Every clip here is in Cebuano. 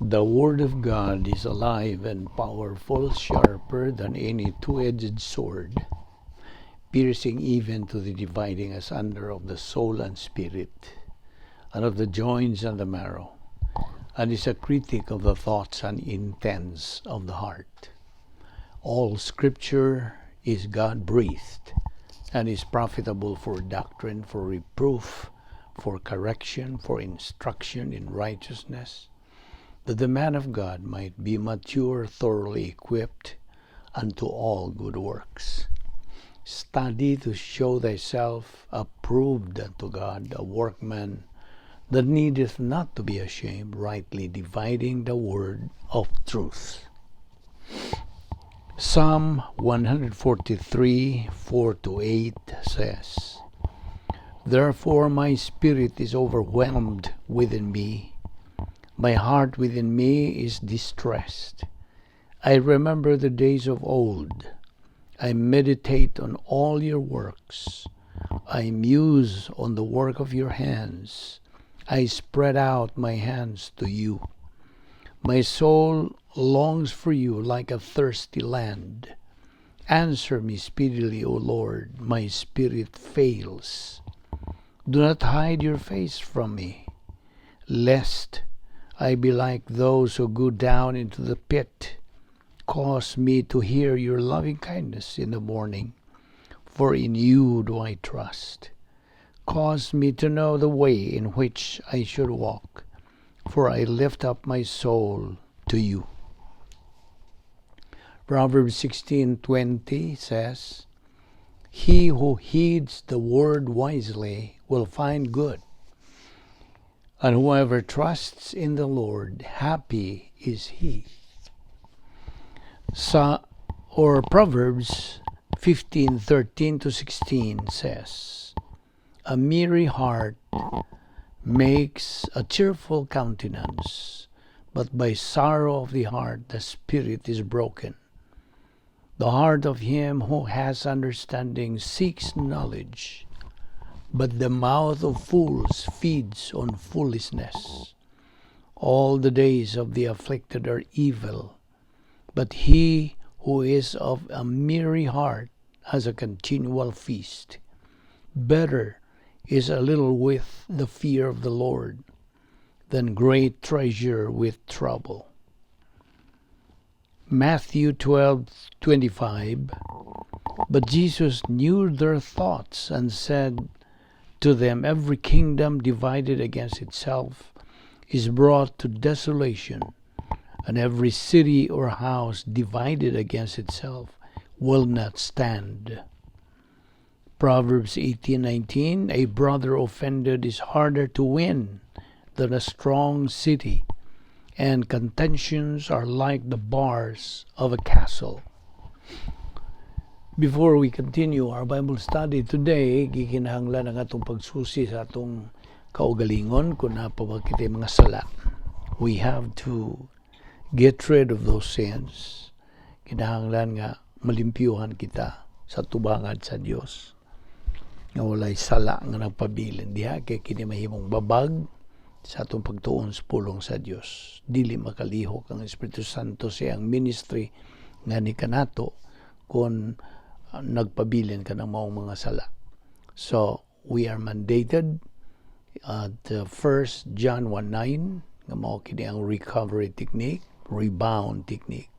The Word of God is alive and powerful, sharper than any two-edged sword, piercing even to the dividing asunder of the soul and spirit, and of the joints and the marrow, and is a critic of the thoughts and intents of the heart. All Scripture is God-breathed, and is profitable for doctrine, for reproof, for correction, for instruction in righteousness, that the man of God might be mature, thoroughly equipped unto all good works. Study to show thyself approved unto God, a workman that needeth not to be ashamed, rightly dividing the word of truth. Psalm 143:4-8 says, "Therefore my spirit is overwhelmed within me, my heart within me is distressed. I remember the days of old. I meditate on all your works. I muse on the work of your hands. I spread out my hands to you. My soul longs for you like a thirsty land. Answer me speedily, O Lord, my spirit fails. Do not hide your face from me, lest I be like those who go down into the pit. Cause me to hear your loving kindness in the morning, for in you do I trust. Cause me to know the way in which I should walk, for I lift up my soul to you." Proverbs 16:20 says, "He who heeds the word wisely will find good, and whoever trusts in the Lord, happy is he." Sa or Proverbs 15:13-16 says, "A merry heart makes a cheerful countenance, but by sorrow of the heart the spirit is broken. The heart of him who has understanding seeks knowledge, but the mouth of fools feeds on foolishness. All the days of the afflicted are evil, but he who is of a merry heart has a continual feast. Better is a little with the fear of the Lord than great treasure with trouble." Matthew 12:25, "But Jesus knew their thoughts and said to them, 'Every kingdom divided against itself is brought to desolation, and every city or house divided against itself will not stand.'" Proverbs 18:19, "A brother offended is harder to win than a strong city, and contentions are like the bars of a castle." Before we continue our Bible study today, gikinahanglan ang atong pagsusi sa atong kaugalingon kung naa pa ba kita'y mga sala. We have to get rid of those sins. Kinahanglan nga malimpyuhan kita sa tubangan sa Dios, nga walay sala nga nagpabilin diha, kay kini mahimong babag sa atong pagtuon sa pulong sa Dios. Dili makalihok ang Espiritu Santo sa iyang ministry nga ni kanato kung nagpabilin ka ng maong mga sala. So, we are mandated at 1 John 1:9 nga mao kini ang recovery technique, rebound technique.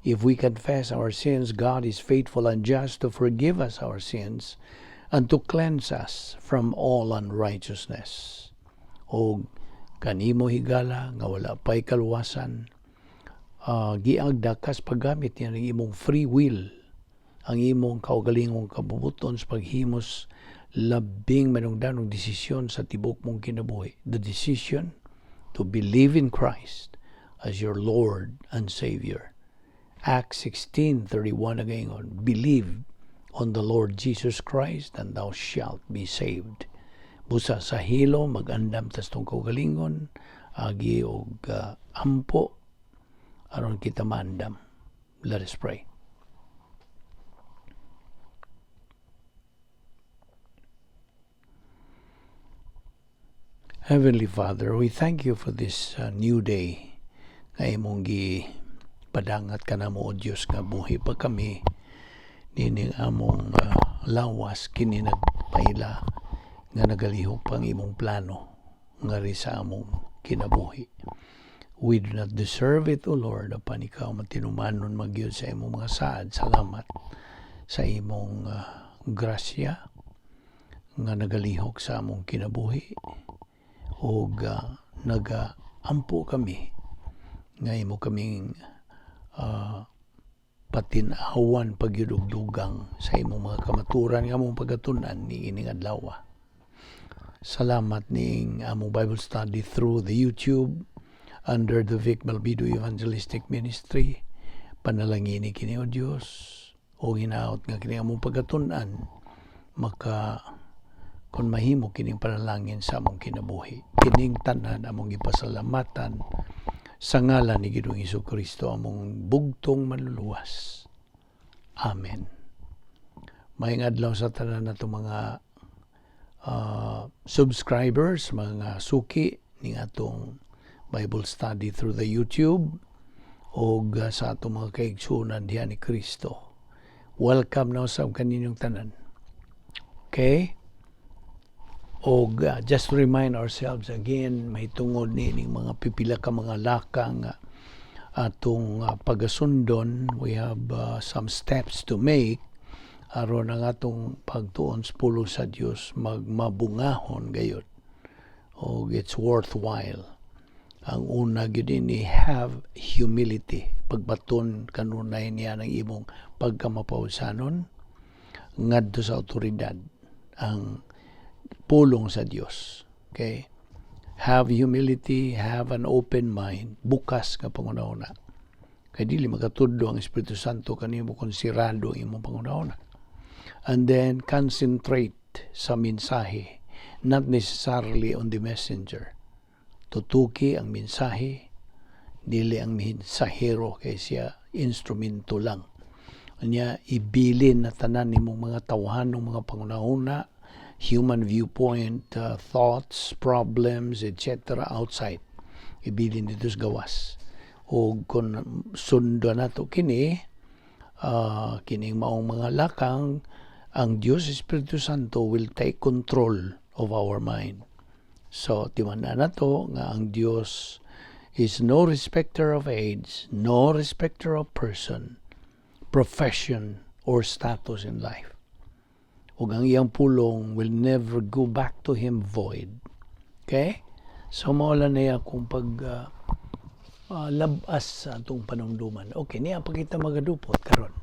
"If we confess our sins, God is faithful and just to forgive us our sins and to cleanse us from all unrighteousness." O kanimo, higala, nga wala pa'y kaluwasan, giagda kas paggamit niya ng imong free will, ang imong kaugalingong kabubuton sa paghimos labing manungdanong desisyon sa tibok mong kinabuhi. The decision to believe in Christ as your Lord and Savior. Acts 16:31 nagaingon, "Believe on the Lord Jesus Christ and thou shalt be saved." Busa sa hilo, mag-andam tas tong kaugalingon, agi og ampo, aron kita maandam. Let us pray. Heavenly Father, we thank you for this new day. Nga imong gi padangat kanamo, O Dios, nga buhi pa kami nining among lawas kini nagpaila nga nagalihok pang imong plano ngari sa among kinabuhi. We do not deserve it, O Lord, apan ikaw matinumanon magyud sa imong mga saad. Salamat sa imong grasya nga nagalihok sa among kinabuhi ug nagaampo kami nga imo kaming patin-awan pagyud og dugang sa imong mga kamaturan nga among pagatun-an niining adlaw. Salamat ning among Bible study through the YouTube under the Vic Balbido Evangelistic Ministry. Panalangini kini, O Dios, o hinaot nga kini among pagatun-an maka kung mahimo kining panalangin sa among kinabuhi. Kining tanan among gipasalamatan sa ngalan ni Ginoong Kristo, among bugtong manluluwas. Amen. Maayong adlaw sa tanan nato mga subscribers, mga suki ning atong Bible study through the YouTube og sa atong mga kaigsuonan diha ni Kristo. Welcome na usab kaninyong tanan. Okay? Og just to remind ourselves again, may tungod ni ning mga pipila ka mga lakang atong pagasundon, we have some steps to make aron ang atong pagtuon sa pulong sa Dios magmabungahon gayud og it's worthwhile. Ang una gyud ni, have humility. Pagbaton kanunay niya ng imong pagkamapawsanon ngadto sa awtoridad ang pulong sa Dios. Okay? Have humility, have an open mind, bukas nga panghunahuna. Kay dili makatudlo ang Espiritu Santo kanimo kung sirado ang imong panghunahuna. And then concentrate sa mensahe, not necessarily on the messenger. Tutuki ang mensahe, dili ang mensahero kay siya instrumento lang. Anya ibilin na tanan nimong mga tawhanong mga panghunahuna, human viewpoint, thoughts, problems, etc. outside. Ibilin dito sa gawas. O kung sundo nato kini, kining maong mga lakang, ang Diyos Espiritu Santo will take control of our mind. So, timan-an nato nga ang Diyos is no respecter of age, no respecter of person, profession, or status in life. Ug ang iyang pulong will never go back to him void. Okay? So, mao lang niya kung pag labas sa atong panumduman. Okay, niya pa kita magadupot karon.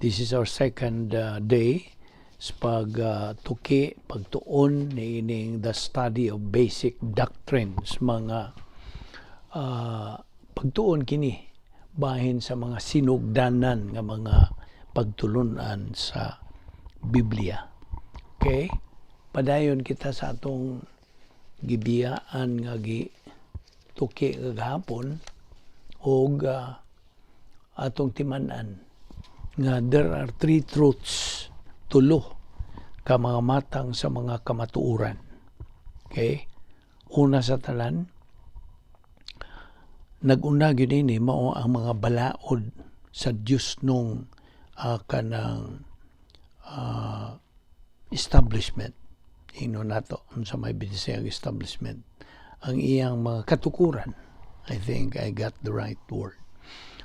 This is our second day sa pag tuki, pagtuon niining the study of basic doctrines, mga pagtuon kini bahin sa mga sinugdanan nga mga pagtulunan sa Biblia. Okay? Padayon kita sa atong gibiyaan nga gi tuki kagahapon og atong timan-an nga there are three truths, tulo ka mga matang sa mga kamatuoran. Okay? Una sa tanan, nag-una gyud ini mao ang mga balaod sa Dios nung kanang establishment. Ingnon nato unsa may Bisayang establishment? Ang iyang mga katukuran. I think I got the right word.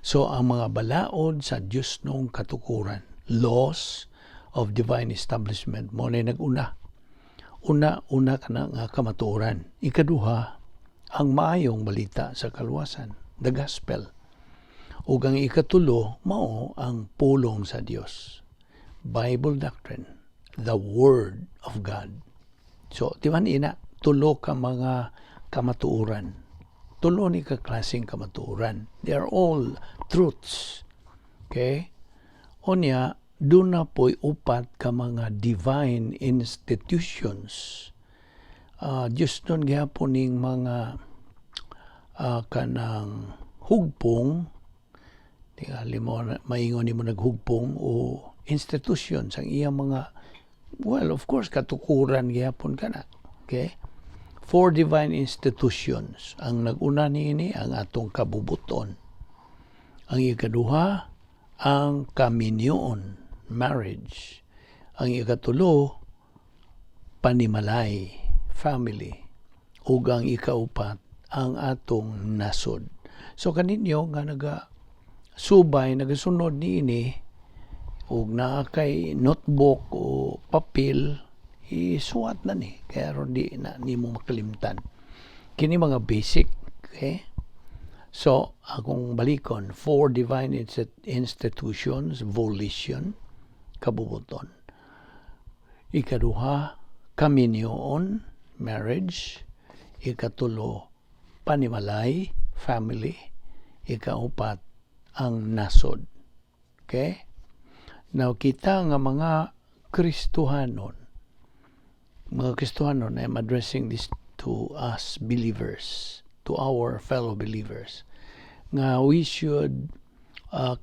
So ang mga balaod sa Dios nung katukuran, laws of divine establishment, mo na nag-una. Una, una kana nga kamatuoran. Ikaduha, ang maayong balita sa kaluwasan, the gospel. Ug ang ikatulo, mao ang pulong sa Dios. Bible doctrine, the word of God. So, di man ina, tulo ka mga kamatuoran. Tulo ni ka klaseng kamatuoran. They are all truths. Okay? Unya, duna po'y upat ka mga divine institutions. Diyos nun gihapon ning mga kanang hugpong, tingali mo maingon nimo naghugpong o institutions ang iyang mga, well, of course, katukuran gihapon kana. Okay? Four divine institutions. Ang nag-una niini, ang atong kabubuton. Ang ikaduha, ang kaminyoon, marriage. Ang ikatulo, panimalay, family. Ug ang ikaupat, ang atong nasod. So kaninyo nga naga subay, nagasunod niini ug naa kay notebook o papel, isuwat na ni kaya aron di na nimo makalimtan kini mga basic, okay? So akong balikon, four divine institutions: volition, kabubuton; ikaduha, kaminyoon, marriage; ikatulo, panimalay, family; ikaupat, ang nasod. Okay? Now, kita nga mga Kristohanon, mga Kristohanon, I'm addressing this to us believers, to our fellow believers, nga we should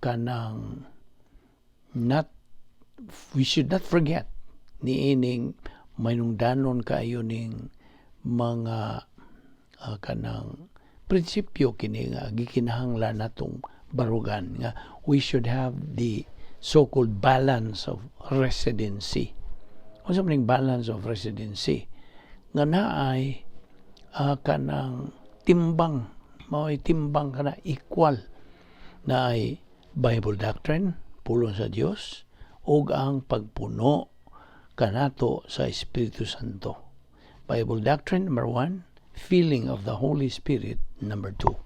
kanang not we should not forget niining mahinungdanon kaayo ning mga kanang prinsipyo kini nga gikinahanglan natong barugan, nga we should have the so-called balance of residency. Unsa man ning balance of residency? Nga naay kanang timbang, mao'y timbang kana, equal naay Bible doctrine, pulong sa Dios, ug ang pagpuno kanato sa Espiritu Santo. Bible doctrine number one, filling of the Holy Spirit number two.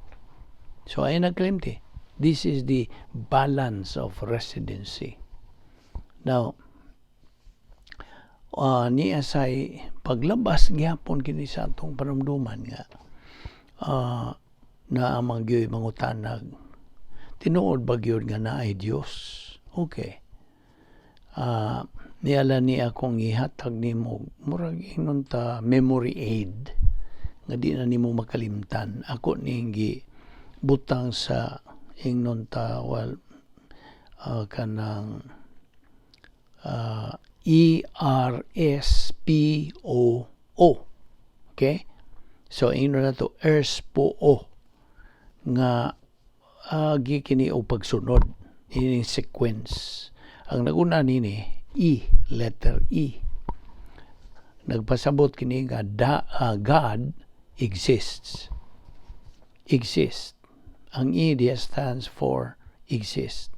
So ay nagkalimti. This is the balance of residency. Now, niya say paglabas gyapon kini sa atong panumduman nga naa man gyud mangutanag, tinuod ba gyud nga naay Dios? Okay. Niala ni akong ihatag nimo murag ingnon ta memory aid nga di na nimo makalimtan. Ako ning butang sa ingnon ta, well, kanang ERSPOO. Okay? So ingnon nato ERSPO nga kini og pagsunod ining sequence. Ang naguna nini, E, letter E. Nagpasabot kini nga God exists. Exist. Ang E diya stands for exist.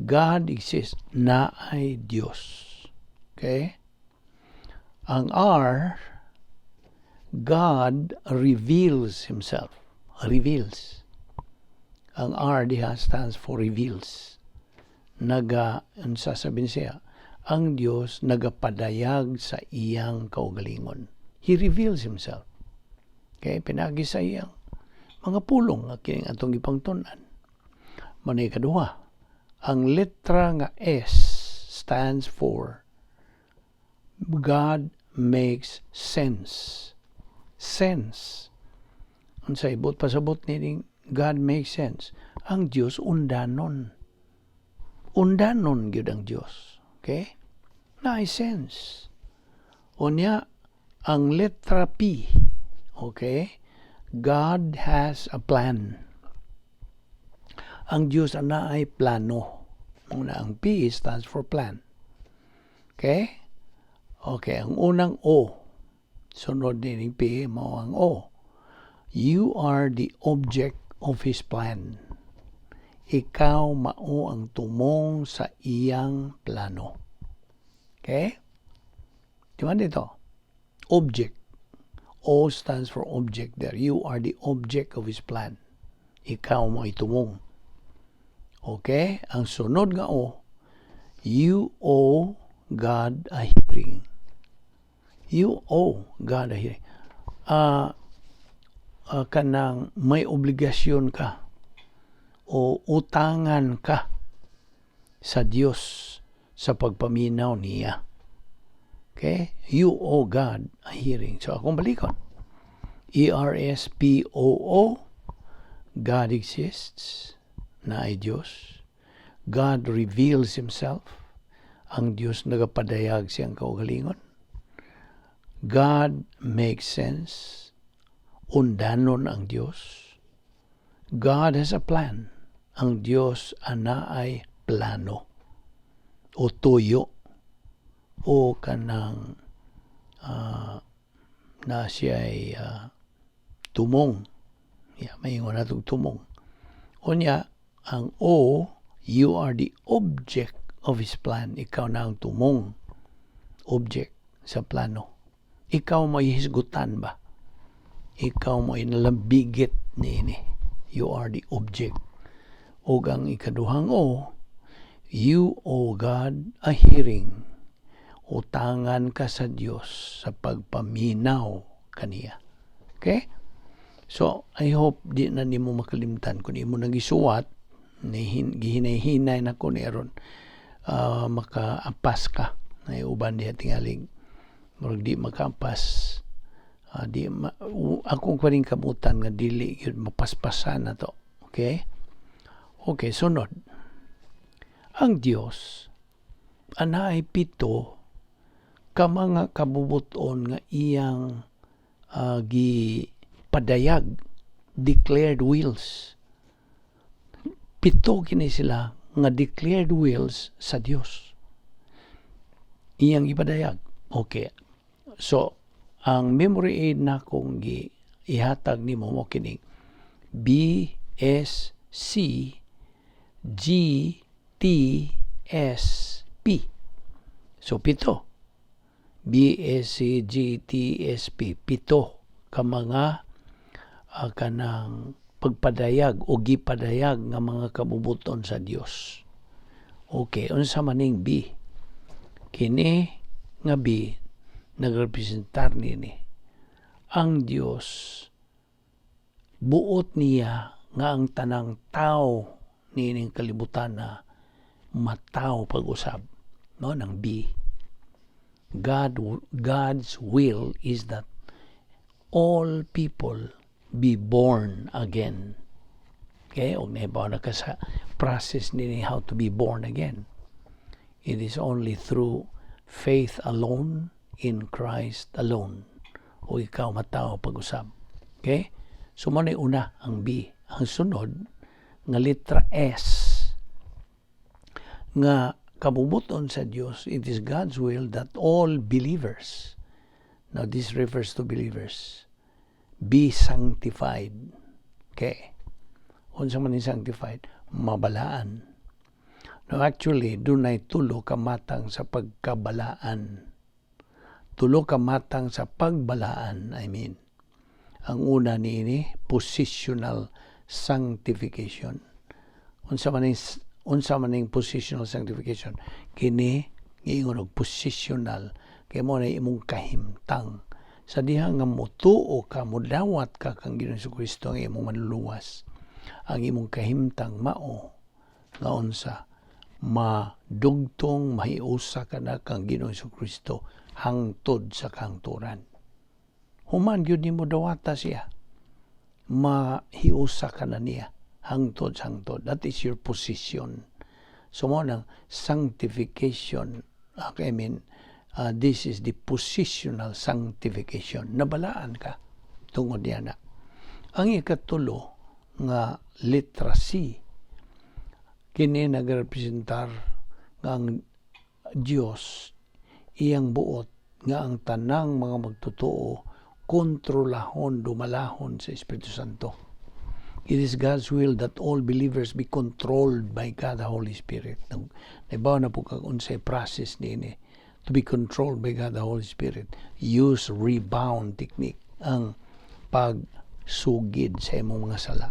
God exists. Naay Dios. Okay? Ang R, God reveals Himself. Reveals. Ang R diha stands for reveals. Naga, ang sasabihin siya, ang Dios nagapadayag sa iyang kaugalingon. He reveals Himself. Okay, pinagi sa iyang mga pulong nga kining atong gipangtun-an. Manay kaduha, ang letra nga S stands for God makes sense. Sense. Unsay buot pasabot nining God makes sense? Ang Dios undanon. Undanon gyud ang Dios. Okay? Naay sense. Unya, ang letra P, okay? God has a plan. Ang Diyos naay plano. Muna ang P stands for plan. Okay? Okay, ang unang O. Sunod din P, mao ang O. You are the object of His plan. Ikaw mao ang tumong sa iyang plano. Okay? Di ba dito? Object. O stands for object there. You are the object of His plan. Ikaw mo ay tumong. Okay? Ang sunod nga O, you owe God a hearing. You owe God a hearing. Kanang may obligasyon ka o utangan ka sa Dios sa pagpaminaw niya. Okay? You owe God a hearing. So, akong balikon. ERSPOO, God exists, naay Diyos. God reveals Himself. Ang Diyos nagapadayag siyang kaugalingon. God makes sense. Undanon ang Dios. God has a plan. Ang Dios anaay plano o tuyo o kanang na siya ay tumong. Yeah, maingon natong tumong. Unya, ang O, you are the object of His plan. Ikaw na ang tumong object sa plano. Ikaw mo hisgutan ba? Ikaw mo nalambigit niini. You are the object. O ang ikaduhang O, you owe God a hearing. Utangan ka sa Dios sa pagpaminaw kaniya. Okay? So, I hope di na nimo makalimtan kung imo nagisuwat, gihinay-hinay na ko ni aron makaapas ka na uban diha tingaling murag di makaapas, di ma, akong kwaning kamutan nga dili gyud mapaspasan na to. Okay, sunod. Ang Dios anaay pito ka mga kabubuton nga iyang gipadayag, declared wills. Pito kini sila nga declared wills sa Dios iyang ipadayag. Okay, so ang memory aid na kong gi ihatag nimo mo kining B S C G T S P. So pito, B S C G T S P, pito ka mga kanang pagpadayag o gipadayag nga mga kabubuton sa Dios. Okay, unsa maning B? Kini nga B nagrepresentar nini. Ang Dios, buot niya nga ang tanang tao niining kalibutan na matawo pag-usab, no, ng B. God's will is that all people be born again. Okay, og nahibaw na ka sa process nini, how to be born again. It is only through faith alone in Christ alone o ikaw matawo pag-usab. Okay? So mo na una ang B. Ang sunod nga letra S nga kabubuton sa Dios, it is God's will that all believers, now this refers to believers, be sanctified. Okay. Unsa man ni sanctified? Mabalaan. No, actually, dunay tulo ka matang sa pagkabalaan. Tulo ka matang sa pagbalaan, I mean. Ang una niini, positional sanctification. Unsa man ning positional sanctification? Kini giingon og positional kay mo na imong kahimtang sa diha nga motuo ka, modawat ka kang Ginoong Kristo ang imong manluluwas. Ang imong kahimtang mao nga unsa? Madugtong mahiusa ka na kang Ginoong Kristo hangtod sa kahangturan. Human gyud nimo dawata siya, mahiusa ka na niya hangtod sa hangtod. That is your position. So mo nang sanctification, okay, I mean, this is the positional sanctification. Nabalaan ka tungod niya na. Ang ikatulo nga letra C, kini nagrepresentar nga ang Dios, iyang buot nga ang tanang mga magtotoo kontrolahon, dumalahon sa Espiritu Santo. It is God's will that all believers be controlled by God the Holy Spirit. Naibaw na po kag unsay process niini to be controlled by God the Holy Spirit. Use rebound technique, ang pagsugid sa imong mga sala.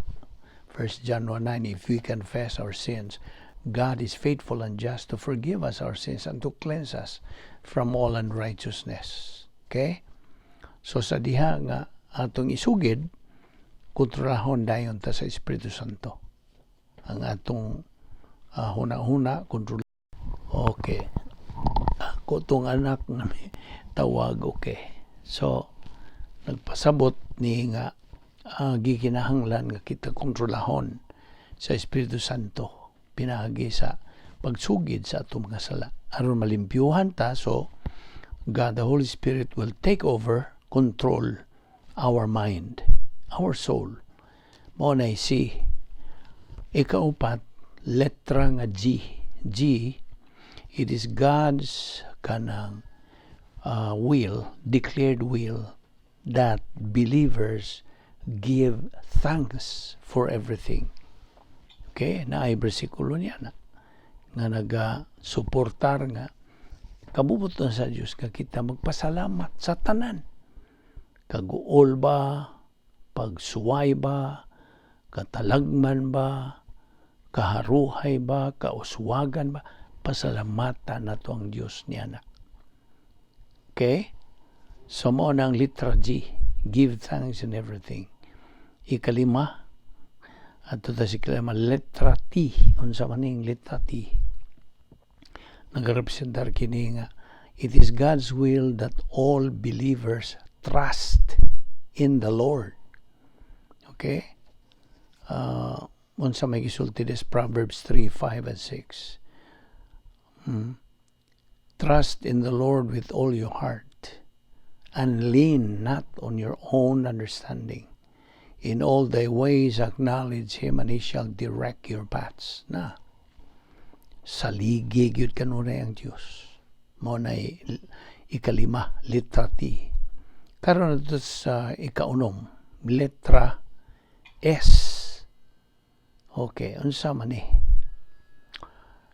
1 John 1:9, "If we confess our sins, God is faithful and just to forgive us our sins and to cleanse us from all unrighteousness." Okay? So sa diha nga atong isugid, kontrolahon dayon ta sa Espiritu Santo. Ang atong huna-huna, kontrol. Okay. Ako tong anak nga may tawag, okay. So, nagpasabot ni nga gikinahanglan nga kita kontrolahon sa Espiritu Santo pinaagi sa pagsugid sa atong mga sala aron malimpyuhan ta. So God, the Holy Spirit, will take over, control our mind, our soul. Mao na si ikaupat, letra nga G. G, it is God's kanang will, declared will, that believers give thanks for everything. Okay, naay bersikulo niya na nga naga-suportar nga kabubuton sa Dios nga kita magpasalamat sa tanan. Kaguol ba, pagsuway ba, katalagman ba, kaharuhay ba, kauswagan ba, pasalamatan nato ang Dios niya na. Okay? So mao na ang litra G. Give thanks in everything. Ikalima, adto ta sa ikalima, letra T. Unsa man ning letra T? Nagarepresentar kini nga it is God's will that all believers trust in the Lord. Okay? Unsa may gisulti this Proverbs 3, 5 and 6. Trust in the Lord with all your heart and lean not on your own understanding. In all thy ways acknowledge Him and He shall direct your paths. Na, saligi gyud kanunay ang Dios. Mao na ikalima, letra T. Karon na sa ikaunom, letra S. Okay, unsa man ni?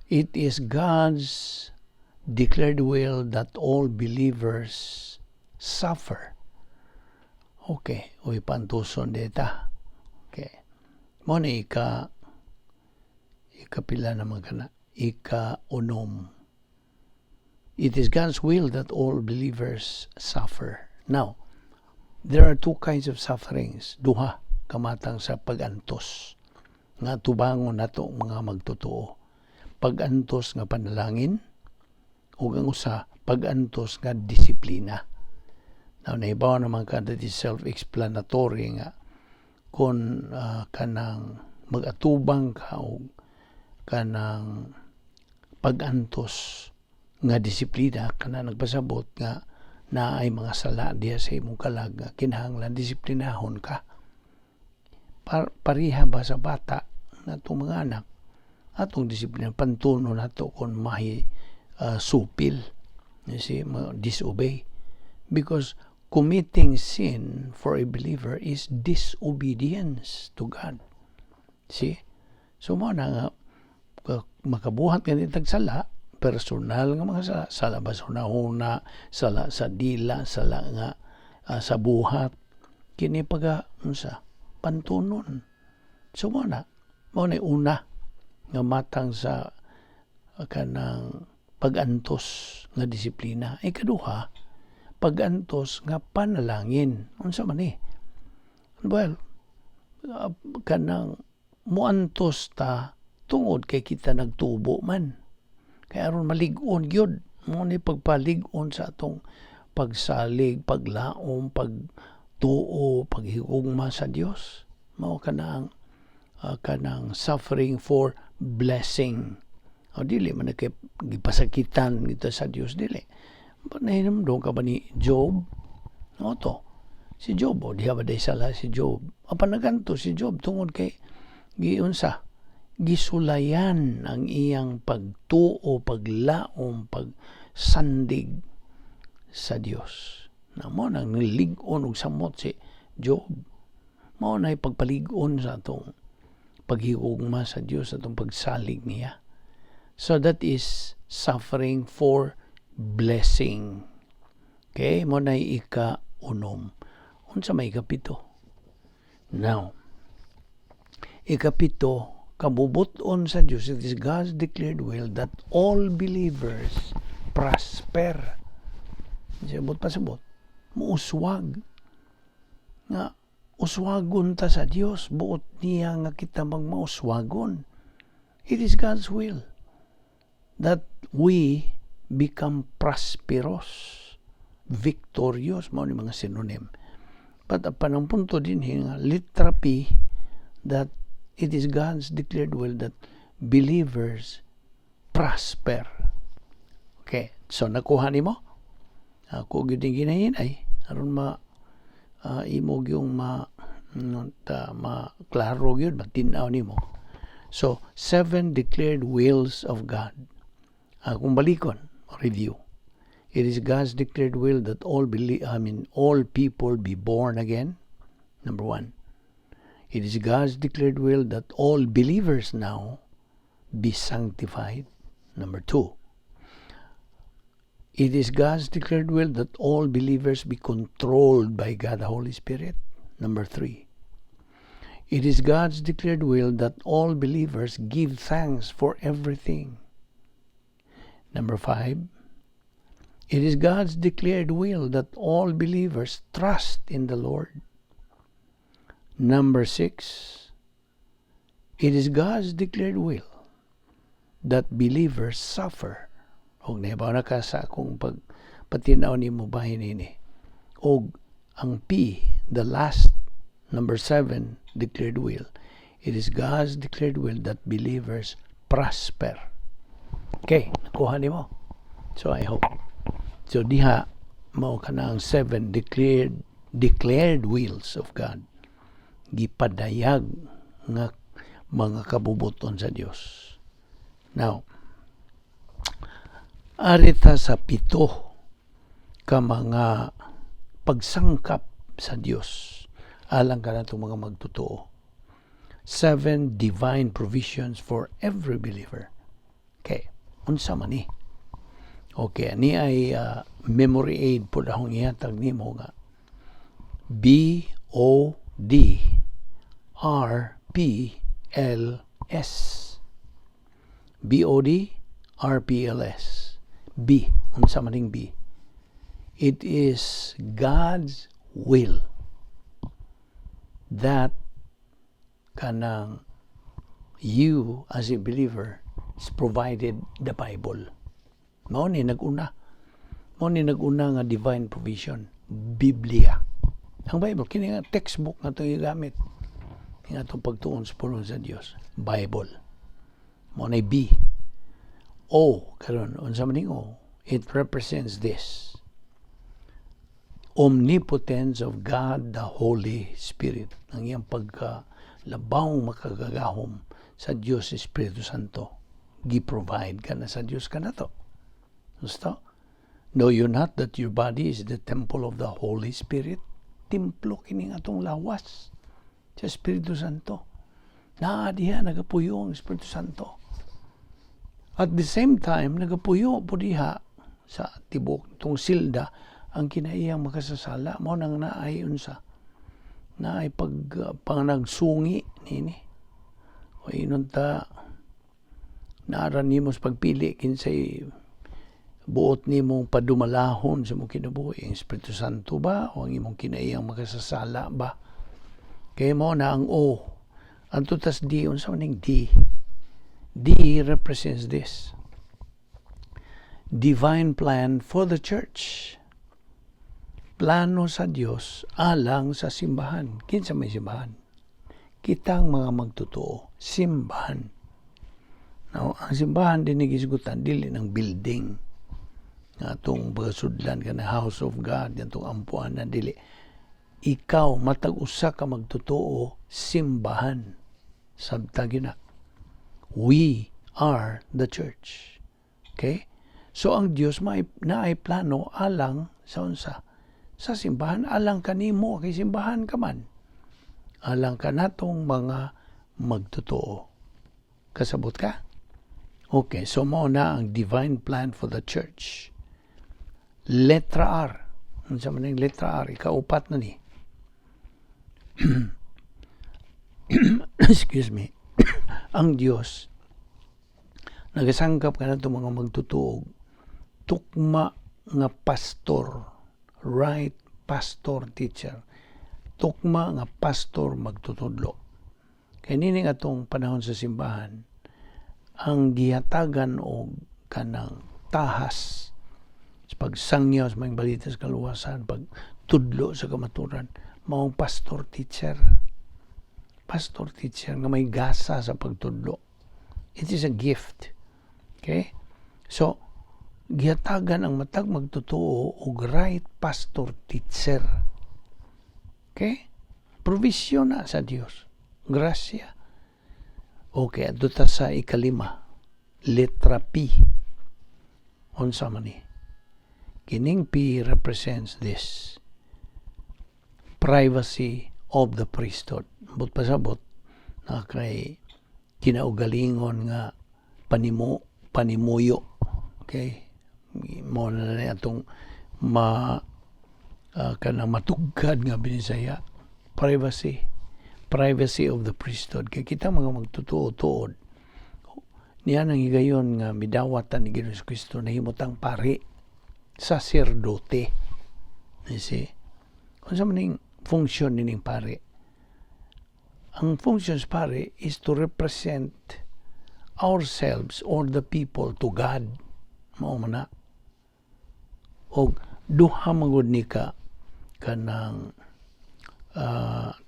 It is God's declared will that all believers suffer. Okay, uy pantuson dita. Okay. Mao ni ikapila naman kana? Ika-unom. It is God's will that all believers suffer. Now, there are two kinds of sufferings. Duha kamatang sa pag-antos nga tubangon nato mga magtotoo. Pag-antos nga panalangin ug ang usa, pag-antos nga disiplina. Now, nahibaw naman ka that is self-explanatory nga kung kanang mag-atubang ka og kanang pag-antos nga disiplina, kana nagpasabot nga naay mga sala diha sa imong kalag nga kinahanglan disiplinahon ka. Pareha ba sa bata natong mga anak, atong disiplina, pantuno nato kung mahi supil, you see, disobey, because committing sin for a believer is disobedience to God, see? So mao na nga makabuhat ka tag sala, personal nga mga sala, sala ba sa hunahuna, sala sa dila, sala nga sa buhat, kini paga unsa, pantunon. So mao na una nga matang sa kanang pag-antos nga disiplina. Ikaduha, pag-antos nga panalangin. Unsa man ni? Well, kanang muantos ta tungod kay kita nagtubo man. Kaya aron malig-on gyud, mao ni pagpalig-on sa atong pagsalig, paglaom, pagtuo, paghigugma sa Dios. Mao kanang kanang suffering for blessing. O dili man kay gipasakitan kita sa Dios, dili. Nahinumdum ka ba ni Job? O to. Si Job, o diha ba day sala si Job? Apan naganto si Job tungod kay giunsa, gisulayan ang iyang pagtuo, paglaom, pagsandig sa Dios. Na mao nang nilig-on og samot si Job. Mao na pagpalig-on sa atong paghigugma sa Dios, atong pagsalig niya. So that is suffering for blessing. Okay, mao na ika-unom. Unsa may ikapito? Now, ikapito, kabubuton sa Dios, it is God's declared will that all believers prosper. Sabot pasabot, muuswag. Nga, uswagon ta sa Dios, buot niya nga kita magmauswagon. It is God's will that we become prosperous, victorious, mao ni mga synonym. But apan ang punto din nga litra P, that it is God's declared will that believers prosper. Okay, so nakuha nimo? Ako gyud ning ginahinay aron ma imo gyung ma no, ta, ma klaro gyud, matin-aw nimo. So, seven declared wills of God. Kung balikon, review. It is God's declared will that all believe, I mean, all people be born again. Number one. It is God's declared will that all believers now be sanctified. Number two. It is God's declared will that all believers be controlled by God the Holy Spirit. Number three. It is God's declared will that all believers give thanks for everything. Number five. It is God's declared will that all believers trust in the Lord. Number six, it is God's declared will that believers suffer. Og nahibaw na ka sa akong pagpatinaw nimo bahin ini. Og ang P, the last, number seven, declared will. It is God's declared will that believers prosper. Okay, nakuha nimo. So I hope. So diha mao kana ang seven declared wills of God. Gipadayag nga mga kabubuton sa Dios. Now, ari ta sa pito ka mga pagsangkap sa Dios alang kanatong mga magtotoo. Seven divine provisions for every believer. Okay, unsa man ni? Okay, ani ay memory aid po akong ihatag nimo nga B O D R P L S. B O D R P L S. B, unsa man ning B? It is God's will that kanang you as a believer is provided the Bible. Mao ni nag-una. Mao ni nag-una nga divine provision, Biblia. Ang Bible kini nga textbook nga atong gigamit. Nga atong pagtuon sa pulong sa Dios, Bible. Mao na B. O karon, unsa man ning O? It represents this. Omnipotence of God the Holy Spirit. Ang iyang pagka labawng makagagahom sa Dios Espiritu Santo. Gi-provide ka na sa Dios kanato. Gusto? Know you not that your body is the temple of the Holy Spirit? Templo kini atong lawas sa Espiritu Santo. Naa diha nagapuyo ang Espiritu Santo. At the same time, nagapuyo po diha sa tibok tong silda ang kinaiyang makasasala. Mao nang naay unsa? Naay pag panagsungi nini. O inon ta naara nimo sa pagpili kinsay buot nimong padumalahon sa imong kinabuhi, ang Espiritu Santo ba o ang imong kinaiyang makasasala ba? Kaya mao na ang O. Ang tutas D, unsa man ning D? D represents this. Divine plan for the church. Plano sa Dios alang sa simbahan. Kinsa may simbahan? Kitang mga magtotoo, simbahan. Now, ang simbahan din gisgutan dili ng building nga atong pagkasudlan ka na house of God, atong ampuan na dili. Ikaw, matag usa ka magtotoo, simbahan. Sabta gyud na. We are the church. Okay? So ang Dios may naay plano alang sa unsa? Sa simbahan, alang kanimo kay simbahan ka man. Alang kanatong mga magtotoo. Kasabot ka? Okay, so mao na ang divine plan for the church. Letra R. Unsa man ang letra R? Ikaupat na ni. Excuse me. Ang Dios nagasangkap kanatong mga magtotoo tukma nga pastor, right pastor teacher, tukma nga pastor magtutudlo. Kay nining atong panahon sa simbahan, ang gihatagan og kanang tahas sa pagsangyaw sa mga balita sa kaluwasan, pagtudlo sa kamaturan, maong pastor teacher. Pastor teacher nga may gasa sa pagtudlo. It is a gift. Okay? So, Gihatagan ang matag magtotoo og right pastor teacher. Okay? Provision na sa Dios. Grasya. Okay, adto ta sa ikalima. Letra P. Unsa man ni? Kining P represents this. Privacy of the priesthood. But pasabot na kay kinaugalingon nga panimuyo. Okay? Mo na na atong ma kanang matugkad nga Binisaya. Privacy. Privacy of the priesthood. Kay kita mga magtotoo tuod. Niya nang higayon nga midawatan ni Ginoong Kristo, nahimutang pari, saserdote. You see? Unsa man ning function nining pari? Ang functions pari is to represent ourselves or the people to God. Mao man na. Og duha man gud ni ka kanang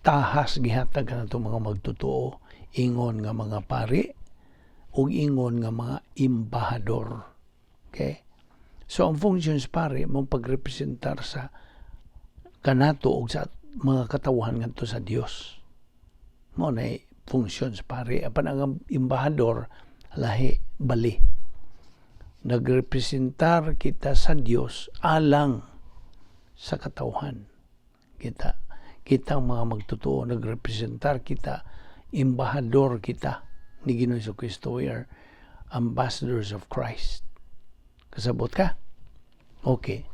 tahas gihatag kanato mga magtotoo, ingon nga mga pari ug ingon nga mga embahador. Okay? So ang functions pari mo pagrepresentar sa kanato og sa mga katawhan ngadto sa Dios. Mo na functions pari. Apan ang embahador lahi bali. Nagrepresentar kita sa Dios alang sa katawhan. Kita mga magtotoo, nagrepresentar kita, embahador kita ni Ginoong Kristo. We are ambassadors of Christ. Kasabot ka? Okay.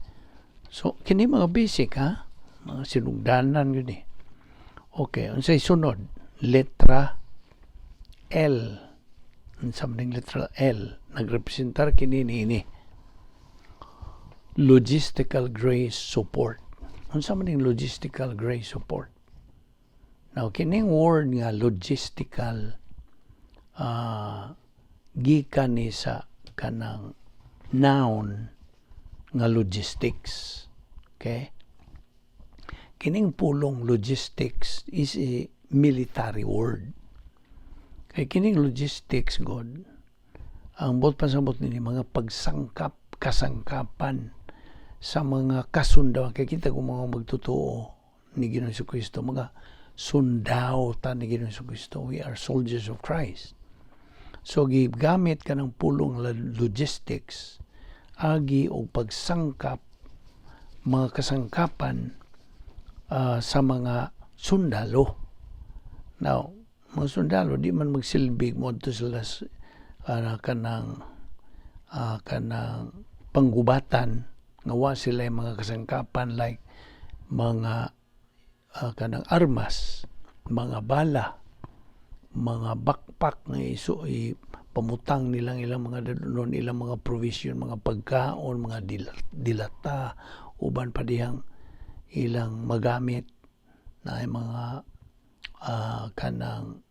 So, kini mga basic ha? Mga sinugdanan yun eh. Okay, unsay sunod? Letra L. Unsa man ning letra L? Nagrepresentar kini niini. Logistical grace support. Unsa man ning logistical grace support? Now, kining word nga logistical, gikan ni sa kanang noun nga logistics. Okay? Kining pulong logistics is a military word. Kay kining logistics god, ang buot pasabot nini mga pagsangkap, kasangkapan sa mga kasundawan. Kay kita kung mga magtotoo ni Ginoong Kristo, mga sundao ta ni Ginoong Kristo. We are soldiers of Christ. So gigamit ka ng pulong logistics agi og pagsangkap mga kasangkapan sa mga sundalo. Now, mga sundalo di man magsilbig mo sila kanang panggubatan nga wa sila mga kasangkapan like mga kanang armas, mga bala, mga backpack nga iso i pamutang nilang ilang mga dadunon, ilang mga provision, mga pagkaon, mga dilata, uban pa dihang ilang magamit na mga kanang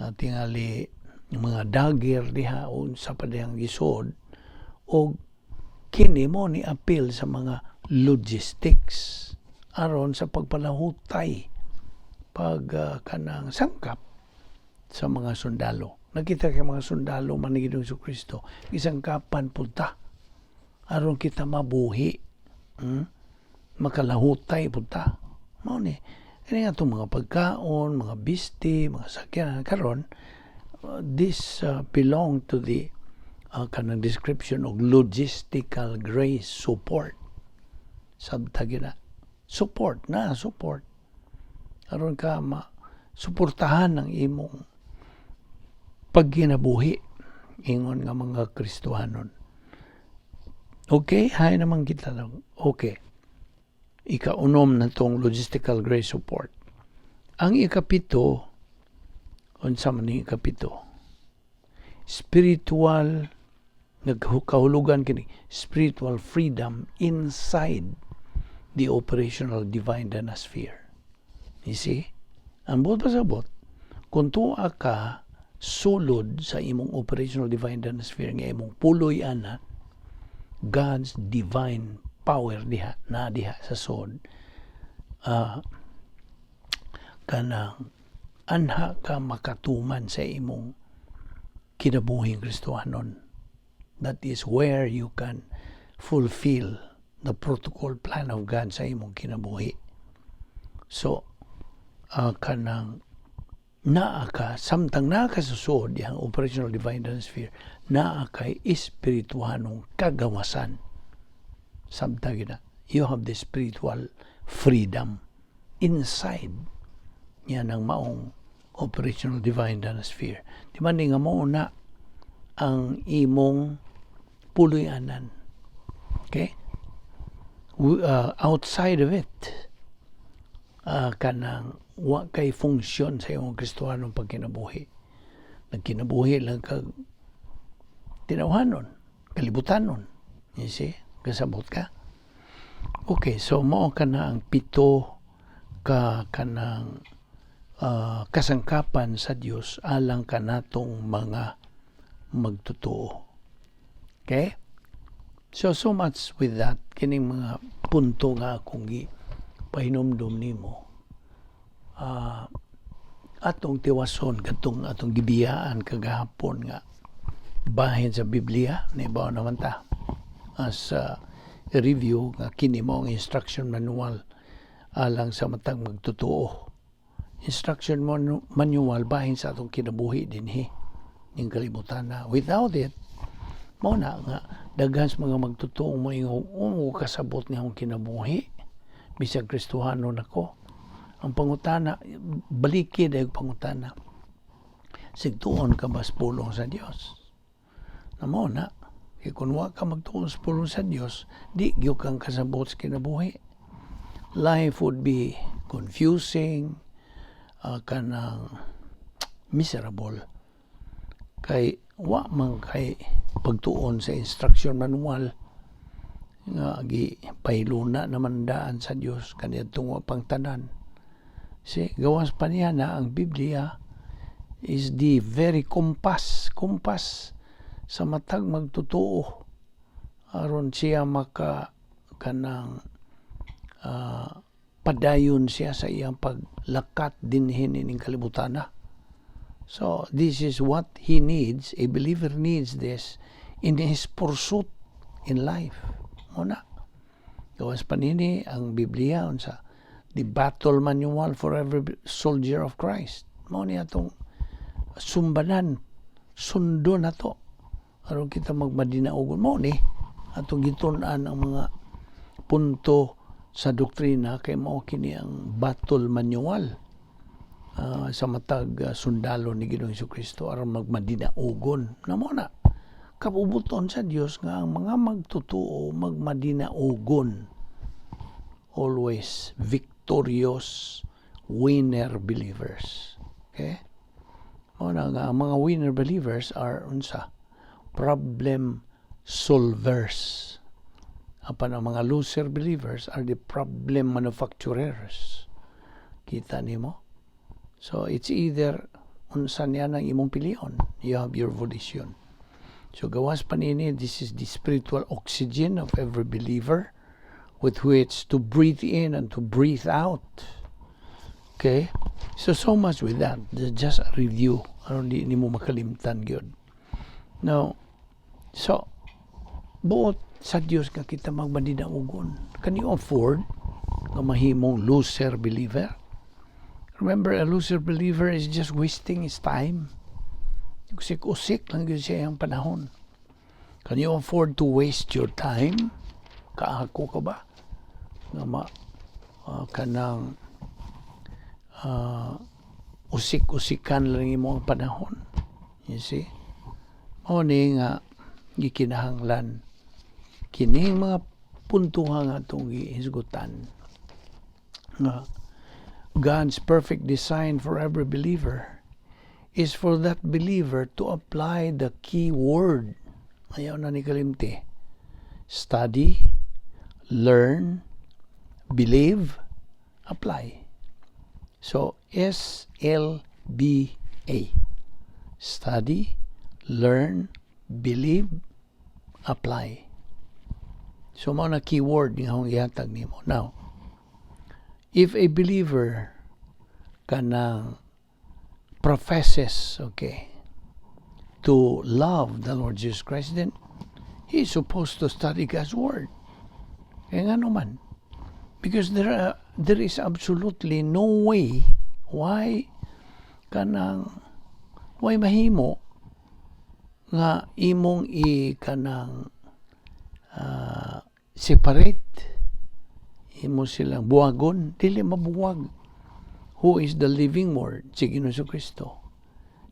natingali mga dagger diha, unsa pa dihang gisod. Og kini mo ni appeal sa mga logistics aron sa pagpalahutay, pag kanang sangkap sa mga sundalo. Nakita kay mga sundalo man ni Ginoong Kristo, gisangkapan pud ta aron kita mabuhi. Makalahutay pud ta. Mao ni kani nga itong mga pagkaon, mga bisti, mga sakyanan karon, this belong to the kanang description of logistical grace support. Sabta gyud na. Support na, support. Aron ka ma suportahan ang imong pagginabuhi ingon nga mga Kristohanon. Okay, hay naman kita lang. Okay. Ikaunom na tong logistical grace support. Ang ikapito, unsa man ni ikapito? Spiritual, nagkahulugan kini spiritual freedom inside the operational divine sphere. You see? Ang buot pasabot, kung tuwa ka sulod sa imong operational divine sphere nga imong puloy ana, God's divine power diha na diha sa sod, kanang anha ka makatuman sa imong kinabuhing Kristohanon. That is where you can fulfill the protocol plan of God sa imong kinabuhi. So, kanang naa ka, samtang naa ka sa suod, yang operational divine sphere, naa kay espirituhanong kagawasan. Samtang na, you have the spiritual freedom inside yan ang maong operational divine sphere. Di ba nga mao na ang imong puloy-anan? Okay? Outside of it, kanang wa kay funksyon sa imong Kristohanong pagkinabuhi. Nagkinabuhi lang kag tinawhanon, kalibutanon. You see? Kasabot ka? Okay, so mao ka na ang pito ka kanang kasangkapan sa Dios alang kanatong mga magtotoo. Okay? So, so much with that, kining mga punto nga akong gi pahinumdum nimo. Atong tiwason katong atong gibiyaan kagahapon nga bahin sa Biblia, nibaw naman ta as review nga kini mo ang instruction manual alang sa matag magtotoo. Instruction manual bahin sa atong kinabuhi dinhi ning kalibutan na without it, mao na nga daghan sa mga magtotoo moingon, "Oh, kasabot nga akong kinabuhi bisag Kristohano nako." Ang pangutana, baliki dayon pangutana, sigtuon ka ba sa pulong sa Dios? Na mao na kay kung wa ka magtuon sa pulong sa Dios, di gyud kang kasabot sa kinabuhi. Life would be confusing, kanang miserable kay wa man kay pagtuon sa instruction manual nga gi pahiluna naman daan sa Dios kaniadtong wa pang tanan. Si gawas pa niya na ang Biblia is the very compass compass sa matag magtotoo aron siya maka kanang padayon siya sa iyang paglakat dinhi ning kalibutan na. So this is what he needs. A believer needs this in his pursuit in life. Muna. Gawas pa nini ang Biblia unsa the battle manual for every soldier of Christ. Mao ni atong sumbanan, sundo na to. Aron kita magmadinaugon mo ni atong gitun-an ang mga punto sa doktrina kay mao kini ang battle manual sa matag sundalo ni Ginoong Kristo aron magmadinaugon. Na mo na kabubuton sa Dios nga ang mga magtotoo magmadinaugon, always victorious winner believers. Okay, mao na nga ang mga winner believers are unsa? Problem solvers. Apan ang mga loser believers are the problem manufacturers. Kita nimo? So it's either unsa niya nang imong pilion. You have your volition. So gawas pa nini, this is the spiritual oxygen of every believer with which to breathe in and to breathe out. Okay? So, so much with that. Just a review. Aron di nimo makalimtan gyud. Now, so, buot sa Dios nga kita magmadinaugon. Can you afford nga mahimong loser believer? Remember, a loser believer is just wasting his time. Usik-usik lang yun siya ang panahon. Can you afford to waste your time? Kaako ka ba? Nga ma, kanang usik-usikan lang imo ang panahon. You see? Mao ni nga gikinahanglan kining mga puntuhan nga atong gihisgutan nga God's perfect design for every believer is for that believer to apply the key word. Ayaw na ni kalimti. Study, learn, believe, apply. So, SLBA. Study, learn, believe, apply. So, mao na keyword nga akong gihatag nimo. Now, if a believer kanang professes, okay, to love the Lord Jesus Christ, then He's supposed to study God's Word. Kaya nga naman, because there is absolutely no way why kanang why mahimo nga imong i kanang separate, imo silang buwagon. Dili mabuwag. Who is the living Word? Si Ginoong Kristo.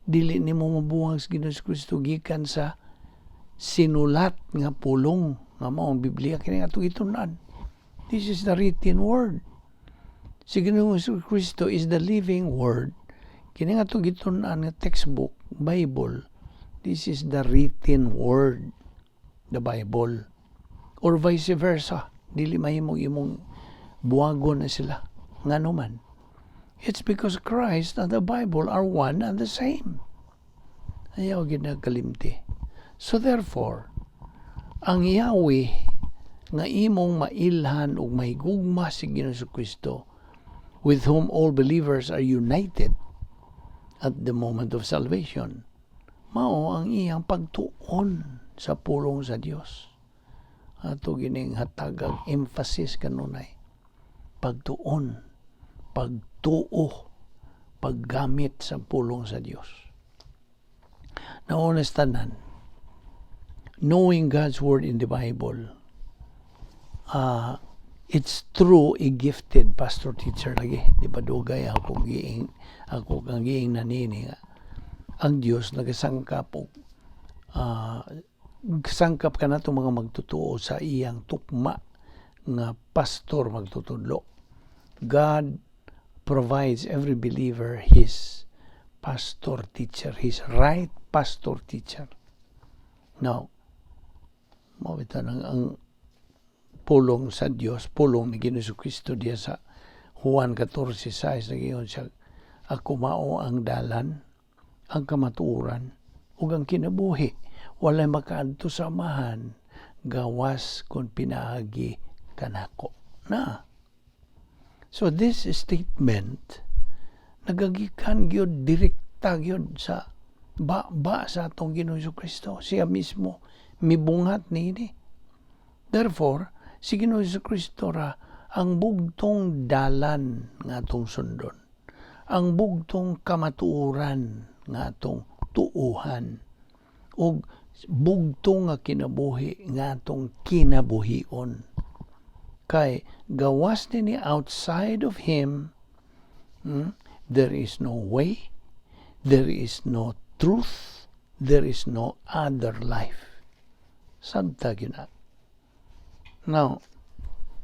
Dili nimo mabuwag sa Ginoong Kristo gikan sa sinulat nga pulong nga mao ang Biblia, kini atong gitun-an. This is the written Word. Si Ginoong Kristo is the living Word. Kini nga atong gitun-an nga textbook, Bible. This is the written Word, the Bible, or vice versa. Dili mahimong imong buwagon na sila. Ngano man? It's because Christ and the Bible are one and the same. Ayaw ginagalimti. So therefore, ang Yahweh nga imong mailhan ug mahigugma si Ginoong Kristo, with whom all believers are united at the moment of salvation, mao ang iyang pagtuon sa pulong sa Dios. Ato gining hatagag emphasis kanunay. Pagtuon, pagtuo, paggamit sa pulong sa Dios. Nauna sa tanan, knowing God's Word in the Bible, it's through a gifted pastor teacher lagi. Di ba dugay ako kang giing nanini nga ang Dios nagasangkap og sangkap kanato mga magtutuo sa iyang tukma nga pastor magtutudlo. God provides every believer his pastor teacher, his right pastor teacher. Now, mao bitaw ang pulong sa Dios, pulong ni Ginoong Kristo diya sa Juan 14:6, nagingon siya, "Ako mao ang dalan, ang kamatuoran, ug ang kinabuhi. Walay makaadto sa Amahan gawas kung pinaagi kanako." Na. So this statement nagagikan gyud direkta gyud sa ba sa atong Ginoong Kristo. Siya mismo mibungat niini. Therefore, si Ginoong Kristo ra ang bugtong dalan nga atong sundon. Ang bugtong kamatuoran nga atong tuuhan. Ug bugtong nga kinabuhi nga atong kinabuhion. Kay gawas nini, outside of Him, there is no way, there is no truth, there is no other life. Sabta gyud na. Now,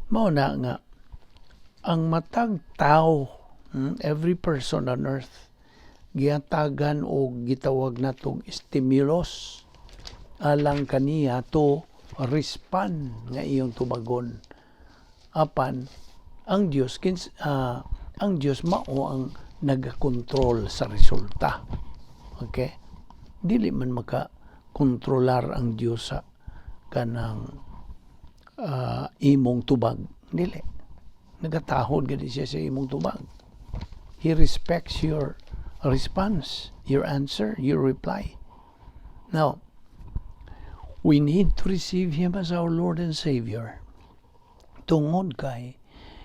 mao na nga ang matag tao, every person on earth, gihatagan og gitawag natong stimulus alang kaniya to respond nga iyong tubagon. Apan ang Dios ang Dios mao ang nagakontrol sa resulta. Okay? Dili man maka kontrolar ang Dios sa kanang imong tubag. Dili. Nagatahod gani siya sa imong tubag. He respects your response, your answer, your reply. Now, we need to receive Him as our Lord and Savior. Tungod kay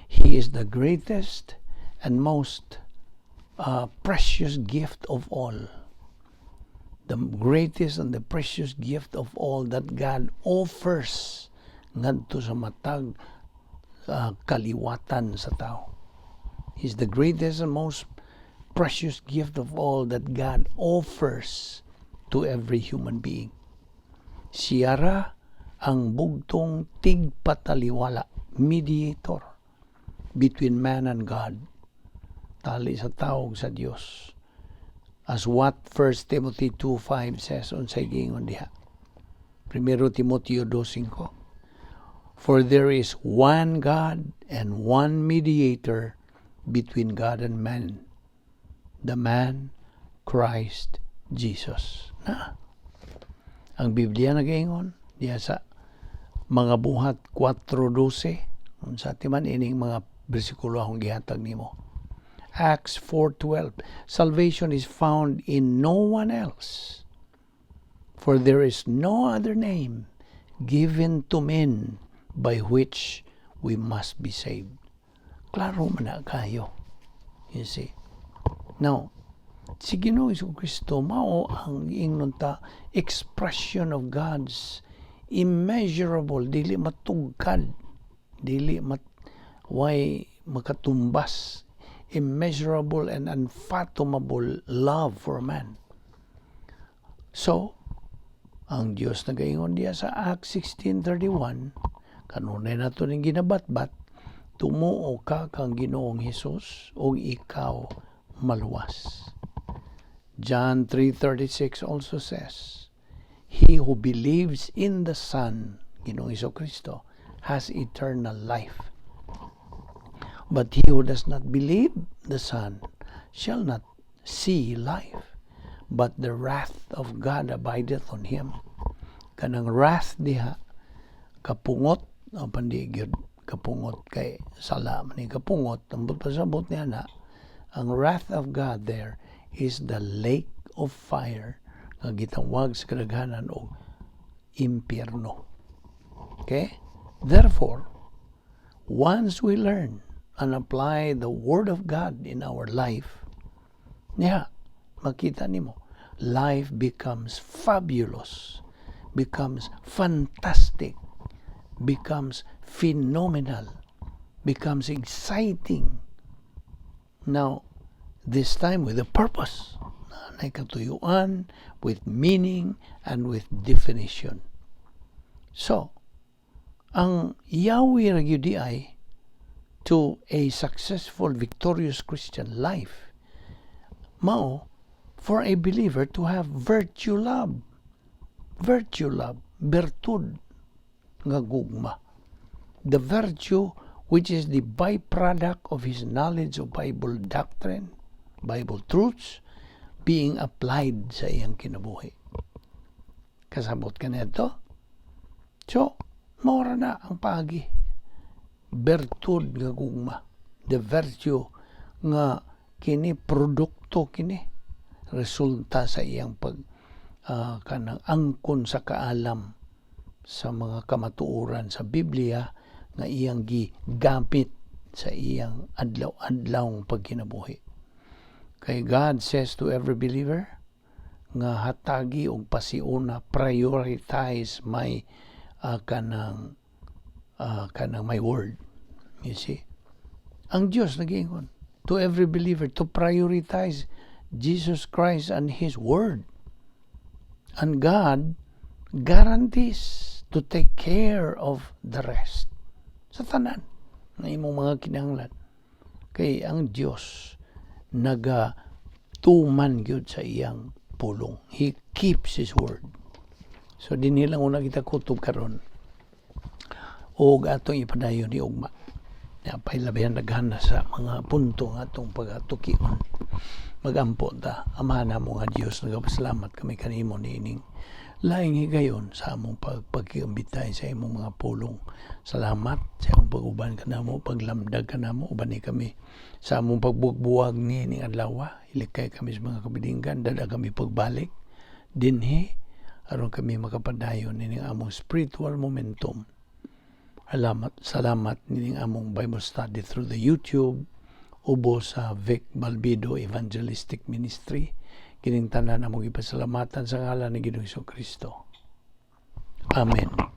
He is the greatest and most precious gift of all. The greatest and the precious gift of all that God offers ngadto sa matag kaliwatan sa tao. He's the greatest and most precious gift of all that God offers to every human being. Siya ra ang bugtong tigpataliwala, mediator between man and God. Tali sa tao ug sa Dios. As what 1 Timothy 2:5 says, unsay giingon diha? Primero Timoteo 2:5. "For there is one God and one mediator between God and man, the man Christ Jesus." Na. Ang Biblia nagaingon diha sa Mga Buhat 4:12, unsa ti man ining mga bersikulo akong gihatag nimo. Acts 4:12. "Salvation is found in no one else, for there is no other name given to men by which we must be saved." Klaro man na kayo. You see? Now, si Ginoong Kristo mao ang giingnon ta expression of God's immeasurable, dili matugkad, dili mat way makatumbas, immeasurable and unfathomable love for man. So, ang Dios nagaingon diya sa Acts 16:31, kanunay nato ning ginabatbat, "Tumuo ka kang Ginoong Hesus ug ikaw maluwas." John 3:36 also says, "He who believes in the Son," Ginoong Hesus Kristo, "has eternal life. But he who does not believe the Son shall not see life, but the wrath of God abideth on him." Kanang wrath diha, kapungot, o pandi gyud kapungot kay sala man ni kapungot, ambot pasabot niya na, ang wrath of God there is the lake of fire nga gitawag sa kadaghanan og impyerno. Okay? Therefore, once we learn and apply the Word of God in our life, niya, makita nimo, life becomes fabulous, becomes fantastic, becomes phenomenal, becomes exciting. Now, this time with a purpose, na katuyuan, with meaning, and with definition. So, ang yawi ra gyud ay to a successful, victorious Christian life, mao for a believer to have virtue love. Virtue love, bertud nga gugma. The virtue which is the byproduct of his knowledge of Bible doctrine, Bible truths, being applied sa iyang kinabuhi. Kasabot ka nito? So, maura na ang pagi. Bertud nga gugma. The virtue nga kini produkto kini resulta sa iyang pag kanang angkon sa kaalam sa mga kamatuoran sa Biblia nga iyang gigamit sa iyang adlaw-adlaw pagkinabuhi. Kay God says to every believer nga hatagi og pasiuna, prioritize my kanang my word. You see? Ang Dios nagiingon to every believer to prioritize Jesus Christ and His Word. And God guarantees to take care of the rest. Sa tanan nga imong mga kinahanglan. Kay ang Dios naga tuman gyud sa iyang pulong. He keeps His word. So dinhi lang una kita kutob karon. Og atong ipadayon ni ugma. Ya, pailabihan daghan na sa mga punto nga atong pagatukion. Magampo ta. Amahan namo nga Dios, nagapasalamat kami kanimo niining laing higayon sa among pagpagkiambitay sa imong mga pulong. Salamat sa imong pag-uban kanamo, paglamdag kanamo, uban ni kami sa among pagbuwag ni adlaw. Ilikay kami sa mga kabilinggan, dada kami pagbalik dinhi aron kami makapadayon nining among spiritual momentum. Alamat, salamat nining among Bible study through the YouTube ubo sa Vic Balbido Evangelistic Ministry. Kining tanan among ipasalamatan sa ngalan ni Ginoong Kristo. Amen.